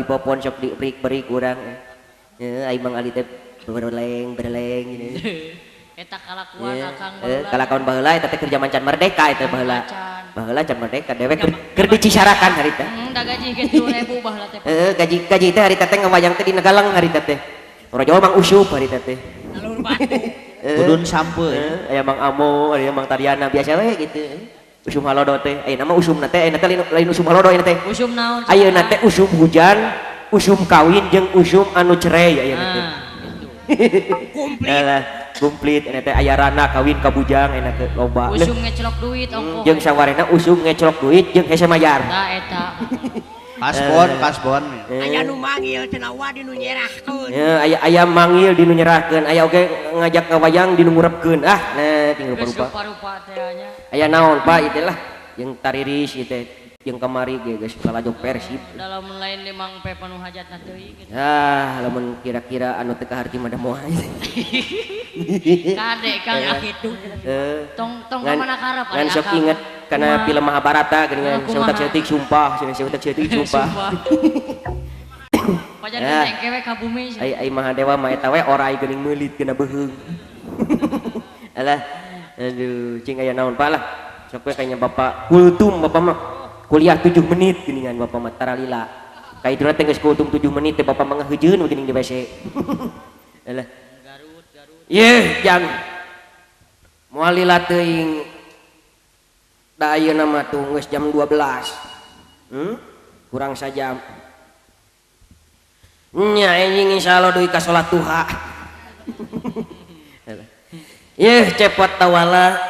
Di popon sok dibrik-brik urang. Heeh, ai Mang Ali teh berleng-berleng gini. Eta kalakuan akang baheula. Kalakuan baheula eta teh keur jaman can merdeka eta baheula. Baheula can merdeka dewek keur dicisarakan harita. Da gaji ge 3.000 baheula teh. Heeh, gaji teh harita teh ngawayang teh di Negalang harita teh. Rojo Mang Usup harita teh. Alur batu. Kudun sampe. Aya Mang Amo, aya Mang Tariana biasa we gitu. Usum halodo teh, ayeuna mah usumna teh, ayeuna teh lain usum halodo ayeuna teh. Usum naon? Ayeuna teh usum hujan, usum kawin jeung usum anu cerai ayeuna teh. Komplit. Alah, komplit ayeuna teh aya rana kawin ka bujang ayeuna teh loba. Usum ngecelok duit ongkoh. Jeung sawarena usum ngecelok duit jeung hese mayar. Tah eta. Kasbon, kasbon. Aya nu manggil cenah wa di nu nyerahkeun. Ya, aya manggil di nu nyerahkeun, aya oge ngajak ngawayang di nu ngurepkeun. Ah, nah ting rupa-rupa. Rupa-rupa teh nya. Aya naon Pak ieu teh lah, jeung tariris ieu teh, jeung kamari ge geus lalajo Persib. Da lamun lain di Mang Pep anu hajatna teuing kitu. Ah, lamun kira-kira anu teu kaharti mah da moal. Kade Kang kitu. Tong tong ka mana karep ngan sok inget karena film Mahabharata geuningan seutak-seutik sumpah, seutak-seutik sumpah. Pajarkeun teh engke we ka bumi. Ai ai Mahadewa mah eta we orai geuning meulit kena beuheung. Alah, aduh, cing aya naon Pak lah. Sok we kayaknya Bapak kultum Bapak mah. Kuliah 7 menit geuningan Bapak mah taralila. Ka iduna teh geus kultum 7 menit teh Bapak mah ngaheujeun geuning di WC. Alah. Garut, Garut. Yeuh, jang. Moal lila teuing. Da ayeuna mah tuh geus jam 12. Kurang sajam. Nya anjing insyaallah deui ka salat duha. Yeuh cepot tawala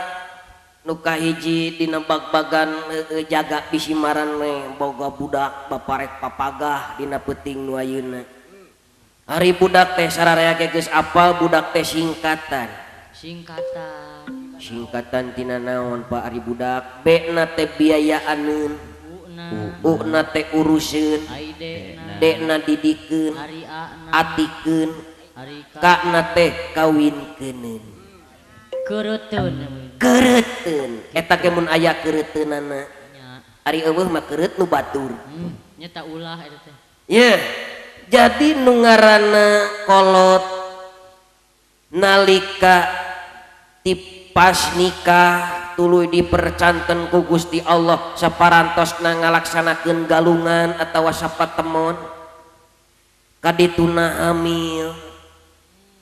nu kahiji dina bag-bagan jaga bisi marane boga budak baparek papagah dina peuting nu ayeuna. Ari budak teh sararea ge geus apal budak teh singkatan. Singkatan. Singkatan tina naon Pak ari budak B na teh biayaaneun, U na teh uruseun, D na didikeun, atikeun, K na teh kawinkeun. Keureuteuun. Keureuteuun eta ge mun aya keureuteunnana. Ari eueuh mah keureut nu batur. Nya ta ulah eta teh. Yeuh, jadi nu ngaranna kolot nalika pas nikah tuluy dipercanten ku Gusti Allah saparantosna ngalaksanakeun galungan atawa sapatemon kadituna hamil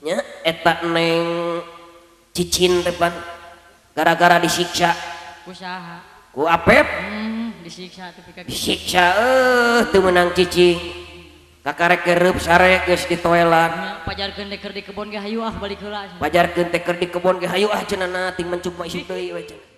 nya eta neng cicin teh pan gara-gara disiksa ku saha ku Apep disiksa teh pika disiksa teu meunang cicing kakarek gereup sare geus ditoelan pajarkeun teh keur di kebon ge hayu ah balik heula pajarkeun teh keur di kebon ge hayu ah cenah ting mencuk mah isuk deui we cenah.